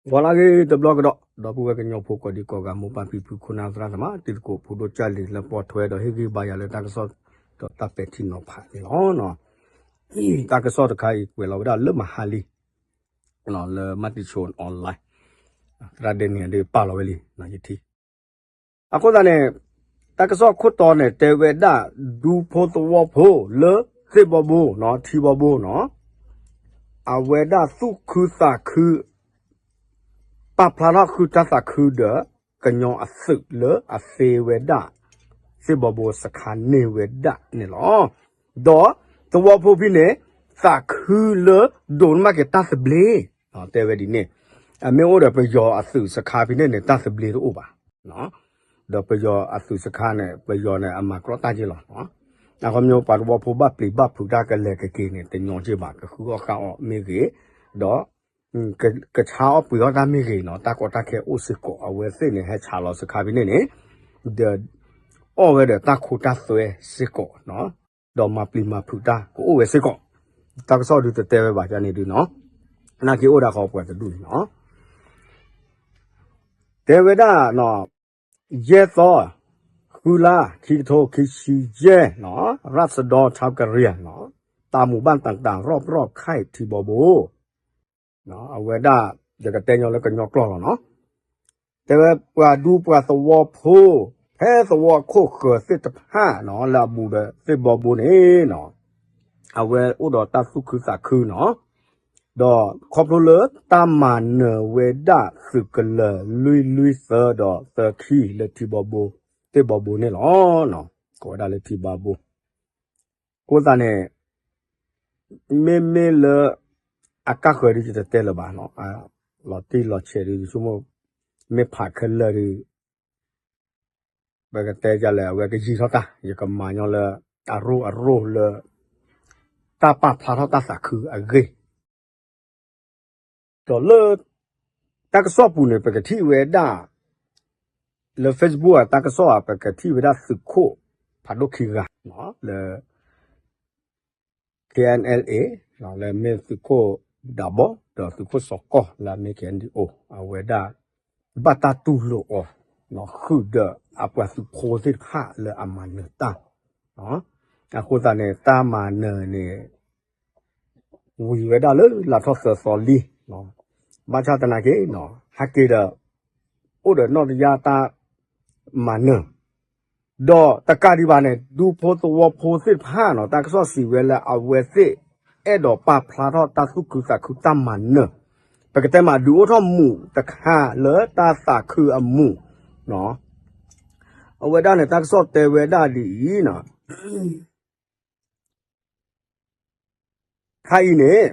ဂီၤလၢအဂ့ၤတဘျီကဒီး ဒီပုၢ်ဝဲၢ်ကညီဖိကိးဒံကိးဂၤ မိၢ်ပၢ်ဖံဖု ခိၣ်နၢ်သရၣ်သမါ တံၤသကိးဖိဒိၣ်ကၢ်လံၤ လၢပှီၢ်ထွဲဒီးဟ့ၣ်ဂံၢ်ဘါယၤလၢတၢ်ကစီၣ်ဒီးတၢ်ပဲာ်ထံနီၤဖးန့ၣ်လီၤ. တၢ်ကစီၣ်တခါအံၤကွဲးလီၤဝဲဒၣ်လၢမဟါလံ လၢ Matichon Online သရၣ်ဒဲန့ၣ်ဒုးပာ်လီၤဝဲလံ ယထံၣ် အဃိသတးန့ၣ် တၢ်ကစီၣ်ခိၣ်တီန့ၣ် တဲဝဲဒၣ် ဒူဖိသဝီဖိလၢသ့ၣ်ဘီဘိနီၤ ထံဘီဘိနီၤ အဝဲဒၣ်သူၣ်ခုသးခု ပာ်ဖျါထီၣ်ဃုတၢ်သးခုဒီး ကညီအသုးလၢအသ့ဝဲဒၣ် သ့ၣ်ဘီဘိစခါန့ၢ်ဝဲဒၣ်န့ၣ်လီၤ. ဒီးသဝီဖိဖဲန့ၣ် သးခုလၢဒိးန့ၢ်ဘၣ်က့ၤတၢ်သဘျ့ တဲဝဲဒ်န့ၣ် အမ့ၢ်အိၣ်ဒီးပယီၤအသုးစခါဖဲန့ၣ်န့ၣ် တၢ်သဘျ့တအိၣ်ဘၣ် ဒီးပယီၤအသုးစခါန့ၣ် ပယီၤန့ၣ် အမၤကြီတၢ်က့လီၤ. အခီပညီပှၤသဝီဖိဘၣ်ပျံၤဘၣ်ဖုးတၢ်ကလဲၤကက့ၤန့ၣ် တညီက့ဘၣ် ကဃုအီၣ်ဃုအီမ့ၢ်ဂ့ၤ ဒီး ကဆါအီၣ်ပှ့ၤအီၣ်တၢ်မ့ၢ်ဂ့ၤနီၤ တၢ်ကီတၢ်ခဲအိၣ်စ့ၢ်ကီး အဝဲသ့ၣ်န့ၣ် ဟဲဆးလီၤစခါဖဲန့ၣ်န့ၣ် ဒီး အီၣ်ဝဲဒီးတၢ်ခိတၢ်သွဲစ့ၢ်ကီး ဒီးမၤပျံၤမၤဖုးတၢ်ကအိၣ်ဝဲစ့ၢ်ကီး တၢ်ကစီၣ်ဒုးတတဲဝဲဘၣ်န့ၣ်ဒုးနီၤ နာ်က့အိၣ်ဒၣ်ဃီပှၤတဒူၣ်န့ၣ်နီၤ တဲဝဲဒၣ် ယဲၢ်သီ ဃုလါ ခံကထိခံဆံယဲၢ်နီၤ ရၣ်စဒီထါကရံၣ်နီၤ ตามหมู่บ้านต่างๆ รอบๆ ค่ายထံဘီဘိ အဝဲဒၣ် ယကတဲညီလၢကညီကျိာ်လီၤနီၤ တဲဝဲပှၤဒူပှၤသဝီဖိ ဖဲသဝီခိၣ်ဃၢၤသ့ၣ်တဖၣ်နီၤ လၢအဘူးဒီးသ့ၣ်ဘီဘိန့ၣ်နီၤ အဝဲအိၣ်ဒီးတၢ်သူၣ်ခုသးခုနီၤ ဒီးခီဖျိလၢတၢ်မၤနၢၤဝဲဒၣ်သုးကလၢၤလွံၢ်လွံၢ်သၢဒီးသၢခံလၢထံဘီဘိ သ့ၣ်ဘီဘိန့ၣ်လီၤ. ကိးဝဲဒၣ်လၢထံဘီဘိ အဃိသတးန့ၣ် မ့မ့ၢ်လၢ အကၢ်ဃၢၤဒ်ယတတဲလၢၤဘၣ်နီၤ လီၤတံၢ်လီၤဆဲးဒ်ယဆိကမိၣ် မ့ၢ်ဖးခဲလၢာ်ဒီး ပကတဲယလဲၣ် အဝဲကယံာ်ထီၣ်တၢ် ယကမၤညီလၢ အရိၣ်အရိၣ်လၢ တၢ်ပာ်ဖျါထီၣ်တၢ်သးခုအဂ့ၢ် ဒီးလၢ တၢ်ကစီၣ်ပူၤန့ၣ် ပကထံၣ်ဝဲဒၣ် လၢ Facebook အတၢ်ကစီၣ်ဧါ ပကထံၣ်ဝဲဒၣ်သုးခိၣ်ဖးဒိၣ်ခံဂၤ လၢ K N L A လၢမ့ၢ်သုးခိၣ်ဒးဘီ ဒီးသုးခိၣ်စီၤကီၢ်လၢအမ့ၢ် K N D O အဝဲဒၣ် ဘၣ်တၢ်တူၢ်လိာ်အီၤ ဃုာ်ဒီးအပှၤသုးဖိသ့ၣ်တဖၣ်လၢအမၤနၢၤတၢ် အဃိသတးန့ၣ် တၢ်မၤနၢၤန့ၣ် ဝံၤဝဲဒၣ်လၢလါထီၣ်သၢသီလံ ဘၣ်ဆၣ်သနာ်က့ ဟဲက့ၤဒီး အိၣ်ဒီးနီၢ်တယၢ်တၢ်မၤနၢၤ ဒီးတကးဒံးဘၣ်န့ၣ် ဒူဖိသဝီဖိသ့ၣ်တဖၣ်နီၤ တၢ်ကစီၣ်စံးဝဲလၢအဝဲသ့ၣ် အဲၣ်ဒိးပာ်ဖျါထီၣ်တၢ်သူၣ်ခုသးခုတၢ်မၤနၢၤ ပကတဲမးဒုးအိၣ်ထီၣ်မူးတခါလၢတၢ်သးခုအမူး အဝဲဒၣ်န့ၣ် တၢ်ကစီၣ်တဲဝဲဒၣ်ဒ်အံၤနီၤ ခါအံၤန့ၣ်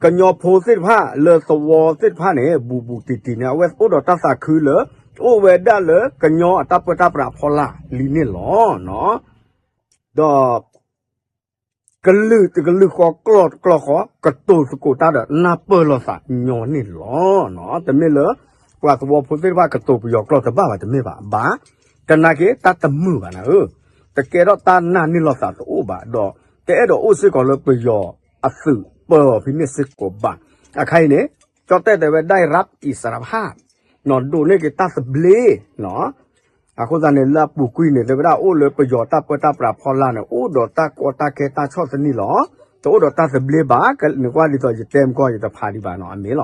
ကညီဖိသ့ၣ်တဖၣ်လၢသဝီသ့ၣ်တဖၣ်န့ၣ် ဘူးဘူးတံၢ်တံၢ်န့ၣ် အဝဲအိၣ်ဒီးတၢ်သးခုလၢ အိၣ်ဝဲဒၣ်လၢကညီအတၢ်ပၢတၢ်ပြးဖီလာ်လံန့ၣ်လီၤ. ဒီး ကလုာ်တကလုာ်ဃီ ကျီၢ်တကျီၢ်ဃီ ကတိၤသကိးတၢ်ဒီးနၢ်ပၢၢ်လိာ်သးညီန့ၣ်လီၤ. တမ့ၢ်လၢ ပှၤသဝီဖိသ့ၣ်တဖၣ်ကတိၤပယီၤကျိာ်တဘၣ်ဘၣ် တမ့ၢ်ဘၣ် ဘၣ် တနာ်က့ တၢ်တမုာ်ဘၣ်နၤဧၢ, တကဲထီၣ်တၢ်နာ်န့ၢ်လိာ်သးတအိၣ်ဘၣ်ဒီး တအဲၣ်ဒိးအိၣ်စ့ၢ်ကီးလၢပယီၤအသုးပၢအီၤဖဲန့ၣ်စ့ၢ်ကီးဘၣ်. အခါအံၤန့ၣ် ကၠီၣ်တဲၣ်တဲဝဲ ได้รับอิสรภาพ ဒိးန့ၢ်က့ၤတၢ်သဘျ့ အဃိသတးန့ၣ် လၢအပူၤကွံာ်န့ၣ် တဲဝဲဒၣ်အိၣ်လၢပယီၤတၢ်ပၢတၢ်ပြးဖီလာ်န့ၣ် အိၣ်ဒီးတၢ်ကီတၢ်ခဲတၢ်ဆီၣ်သနံးလီၤ. တအိၣ်ဒီးတၢ်သဘျ့ဘၣ်, နကွၢ်ဒ်သိးယတဲမ့ၢ်ကီၢ် ယတဖးဒံးဘၣ်နီၤ အမ့ၢ်လီၤ.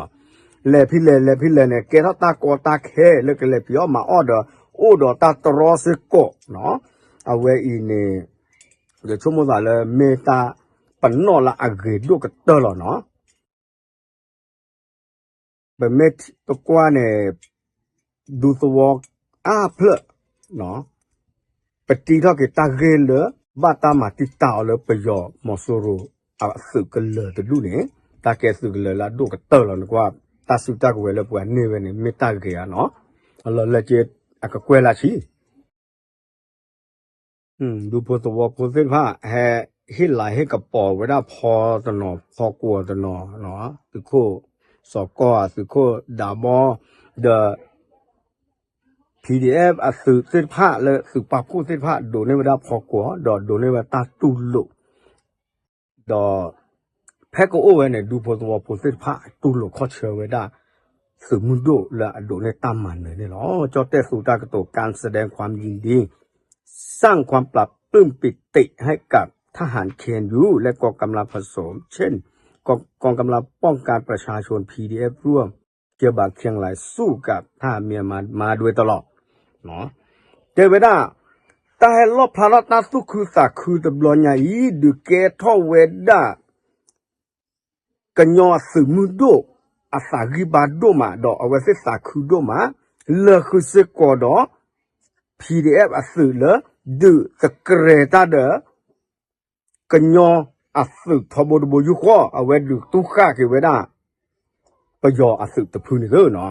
လဲၤဖဲလဲၣ် လဲၤဖဲလဲၣ်န့ၣ် ကဲထီၣ်တၢ်ကီတၢ်ခဲလၢကလဲၤဖံးအီၣ်မၤအီၣ်ဒီး အိၣ်ဒီးတၢ်တြီစ့ၢ်ကီးနီၤ. အဝဲအံၤန့ၣ် ယဆိကမိၣ်သးလၢမ့ၢ်တၢ်ပနီၣ်လၢအဂ့ၤဒိၣ်ကတၢၢ်လီၤနီၤ. ပမ့ၢ်တကွၢ်န့ၣ် ဒူသဝီအါဖျၢၣ် ပတံထီၣ်က့ၤတၢ်ဂ့ၢ်လၢ ဘၣ်တၢ်မၤတံာ်တာ်အီၤလၢပယီၤမီၤစိရိၤအသုးကလၢၤတဒူၣ်န့ၣ် တၢ်ကဲသုးကလၢၤလၢအဒိၣ်ကတၢၢ်လီၤ. နကွၢ် တၢ်စုတၢ်ကဝဲၤလၢပှၤန့ၢ်ဝဲန့ၣ် မ့ၢ်တၢ်ဂ့ၤဧါနီၤ. အလီၢ်လၢက့ အကကွဲၢ်လၢဆံ ဒူဖိသဝီဖိသ့ၣ်တဖၣ် ဟဲဟ့ၣ်လၤဟ့ၣ်ကပီၤဝဲဒၣ်ဖီတနီၤ ဖီကွီၤတနီၤ, သုးခိၣ်စီၤကီၢ် သုးခိၣ်ဒးဘီ ဒီး P D F အသုးသ့ၣ်တဖၣ်လၢသုးပာ်ဖှိၣ်သ့ၣ်တဖၣ် ဒိးန့ၢ်ဝဲဒၣ်ဖီကွီၤ ဒီးဒိးန့ၢ်ဝဲတၢ်တူၢ်လိာ် ဒီး ဖဲကအိၣ်ဝဲန့ၣ် ဒူဖိသဝီဖိသ့ၣ်တဖၣ် တူၢ်လိာ်ခီၣ်ဆၢဝဲဒၣ် သုးမုၢ်ဒိၣ်လၢအဒိးန့ၢ်တၢ်မၤနၢၤန့ၣ်လီၤ. ကၠီၣ်တဲၣ်သူတၢ်ကတိၤ การแสดงความยินดี สร้างความปลาบปลื้มปิติให้กับทหาร เคเอ็นยู และกองกำลังผสม เช่น กองกำลังป้องกันประชาชน พีดีเอฟ ร่วมเคียงบ่าเคียงไหล่สู้กับทหารเมียนมามาโดยตลอด တဲဝဲဒၣ် တၢ်ဟဲလီၣ်ဖျါထီၣ်တၢ်သူၣ်ခုသးခုတဘျီညါအံၤ ဒုးကဲထီၣ်ဝဲဒၣ် ကညီသုးမုၢ်ဒိၣ် အသးဂံၢ်ဘါဒိၣ်မး ဒီးအဝဲသ့ၣ်သးခုဒိၣ်မး လၢဃုာ်စ့ၢ်ကီးဒီး PDF အသုးလၢ ဒုးသကြဲၤတၢ်ဒီး ကညီအသုးထီဘိတဘိယူၢ်ဃီ အဝဲဒုးတူၢ်ဃာ်က့ၤဝဲဒၣ် ပယီၤအသုးတဖုန့ၣ်လီၤ.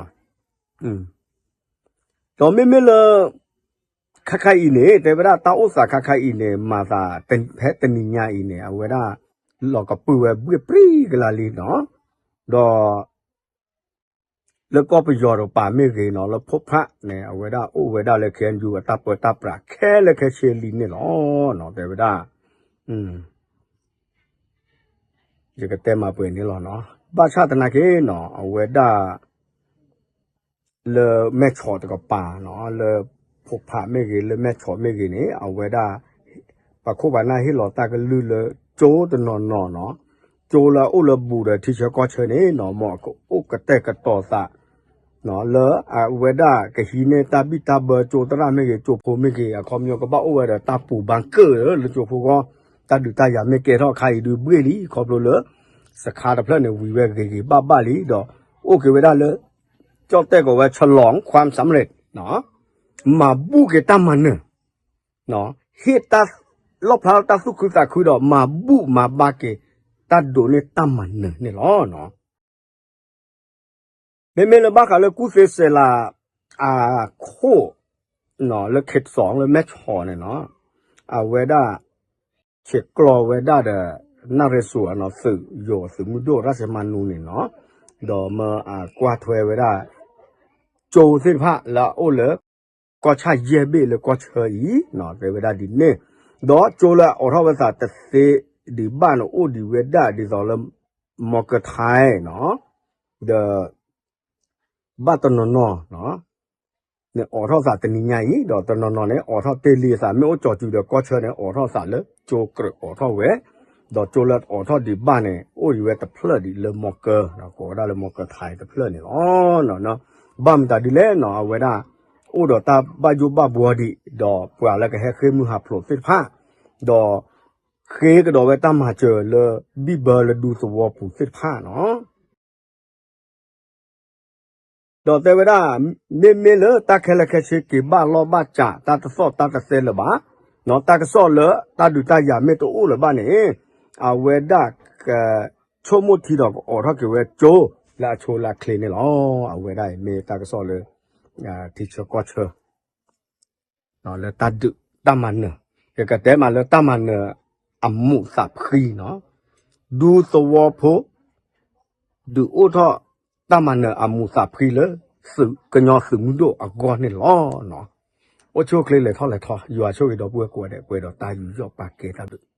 ဒီးမ့မ့ၢ်လၢ ခါခါအံၤန့ၣ် တဲဝဲဒၣ်တၢ်အိၣ်သးခါခါအံၤန့ၣ် မၤသးဖဲတနံၤညါအံၤန့ၣ် အဝဲဒၣ် လီၤကပုာ်ဝဲဘှ့ၣ်ပြံကလါလံနီၤ, ဒီး လၢကီၢ်ပယီၤတကပၤမ့ၢ်ဂ့ၤနီၤ လၢဖိဖးန့ၣ် အဝဲဒၣ်အိၣ်ဝဲဒၣ်လၢ KNU အတၢ်ပၢတၢ်ပြးခဲလၢာ်ခဲဆ့လံန့ၣ်လီၤ. တဲဝဲဒၣ် ယကတဲမၤပှဲၤန့ၣ်လီၤနီၤ. ဘၣ်ဆၣ်သနာ်က့နီၤ အဝဲဒၣ် လၢမဲၢ်ဆီးတကပၤနီၤ လၢဖိဖးမ့ၢ်ဂ့ၤ လၢမဲၢ်ဆီးမ့ၢ်ဂ့ၤန့ၣ် အဝဲဒၣ် ပှၤခိၣ်ပှၤနၢ်ဟ့ၣ်လီၤတၢ်ကလုၢ်လၢကၠိတနီၤနီၤနီၤ, ကၠိလၢအအိၣ်လၢဘူးဒီးထံဆၢကီၢ်ဆၢန့ၣ်နီၤ မ်ကအိၣ်ကတဲာ်ကတီၤသး လၢအဝဲဒၣ်ကဟံးန့ၢ်တၢ်ဘံၣ်တၢ်ဘၢကၠိသရၣ်မ့ၢ်ဂ့ၤ ကၠိဖိမ့ၢ်ဂ့ၤ အခီပညီကဘၣ်အိၣ်ဝဲဒီးတၢ်ပူၤဘါကၢၣ်လၢကၠိဖိဂီၢ်, တၢ်ဒုးတၢ်ယၤမ့ၢ်ကဲထီၣ်ခါအံၤဒုးဘှ့ၣ်လံ ခီဖျိလၢ စခါတဖျၢၣ်န့ၣ် ဝံၤဝဲဂ့ၤဂ့ၤဘၣ်ဘၣ်လံဒီး အိၣ်က့ၤဝဲဒၣ်လၢ ကၠီၣ်တဲၣ်ကိးဝဲ ฉลองความสำเร็จ မၤဘူၣ်က့ၤတၢ်မၤနၢၤ ဟ့ၣ်တၢ်လီၣ်ဖျါထီၣ်တၢ်သူၣ်ခုသးခုဒီး မၤဘူၣ်မၤဘါက့ၤ တၢ်ဒိးန့ၢ်တၢ်မၤနၢၤန့ၣ်လီၤ. မ့မ့ၢ်လၢဘၣ်ဃးလၢကူၣ်သ့စဲးလး အခိၣ် လၢ ခေတ်သီ လၢမဲၢ်ဆီးန့ၣ်နီၤ, အဝဲဒၣ် ဆဲးကျိးဝဲဒၣ်ဒီး နၣ်ရ့စိၤအနီၤ သုးယိၤသုးမုၢ်ဒိၣ် ရၢၡမၤနူန့ၣ်နီၤ, ဒီးမၢအကွၢ်ထွဲဝဲဒၣ် ကၠိသ့ၣ်တဖၣ်လၢအအိၣ်လၢ ကီၢ်ဆၣ်ယဲၢ်ဘ့ၣ်လၢကီၢ်ဆၢအံၤနီၤ တဲဝဲဒၣ်ဒ်န့ၣ်, ဒီးကၠိလၢအအိးထီၣ်ဝဲသးတသ့ဒံးဘၣ်န့ၣ် အိၣ်ဒံးဝဲဒၣ်ဒ်သိးလၢ မီၤကၢၤထါနီၤ, ဒီး ဘၣ်တနီၤနီၤ န့ၣ်အိးထီၣ်သးတနံၤညါအံၤ ဒီးတနီၤနီၤန့ၣ် အိးထီၣ်တ့ၢ်လံအသး မ့ၢ်အိၣ်ကၠီၤစုၤဒီးကီၢ်ဆၢန့ၣ် အိးထီၣ်သးလၢကၠိကြၢးအိးထီၣ်ဝဲ, ဒီးကၠိလၢအိးထီၣ်ဒံးဘၣ်န့ၣ် အိၣ်ဒံးဝဲတဖျၢၣ်ဒံးလၢမီၤကၢၤ ကိးဝဲဒၣ်လၢမီၤကၢၤထါတဖျၢၣ်န့ၣ်လီၤ. ဘၣ်မတၤဒ်လဲၣ်နီၤ အဝဲဒၣ် အိၣ်ဒီးတၢ်ဘၣ်ယိၣ်ဘၣ်ဘှီဒံး ဒီးပှၤလၢကဟဲဃ့ၢ်မုၢ်ဟးဖျိးသ့ၣ်တဖၣ်, ဒီး ဃ့ကဒီးဝဲတၢ်မၤစၢၤလၢ ဘံၣ်ဘၢလၢဒူသဝီပူၤသ့ၣ်တဖၣ်နီၤ. ဒီးတဲဝဲဒၣ် မ့မ့ၢ်လၢတၢ်ခဲလၢာ်ခဲဆ့က့ၤဘၣ်လီၢ်ဘၣ်စး တၢ်တသီၣ်တၢ်တသဲလၢၤဘၣ်, တၢ်ကစီၣ်လၢတၢ်ဒုးတၢ်ယၤမ့ၢ်တအိၣ်လၢၤဘၣ်န့ၣ် အဝဲဒၣ်က ဆိကမိၣ်ထံဒီးကအိးထီၣ်က့ၤဝဲကၠိ လၢအဆိလၢအချ့န့ၣ်လီၤ. အဝဲဒၣ်အံၤမ့ၢ်တၢ်ကစီၣ်လၢ ထံဆၢကီၢ်ဆၢ လၢတၢ်ဒုးတၢ်မၤနၢၤ, ယကတဲမးလၢတၢ်မၤနၢၤအမူးသးဖှံနီၤ, ဒူသဝီဖိ ဒုးအိၣ်ထီၣ်တၢ်မၤနၢၤအမူးသးဖှံလၢ သုးကညီသုးမုၢ်ဒိၣ်အဂီၢ်န့ၣ်လီၤ. အိၣ်ဆူၣ်အိၣ်ချ့လဲၤထီၣ်လဲၤထီ ယွၤဆိၣ်ဂ့ၤဒီပုၢ်ဝဲၢ်ကိးဂၤဒဲး ပှဲၤဒီးတၢ်ယူးယီၣ်ပာ်ကဲတၢ်ဘျုး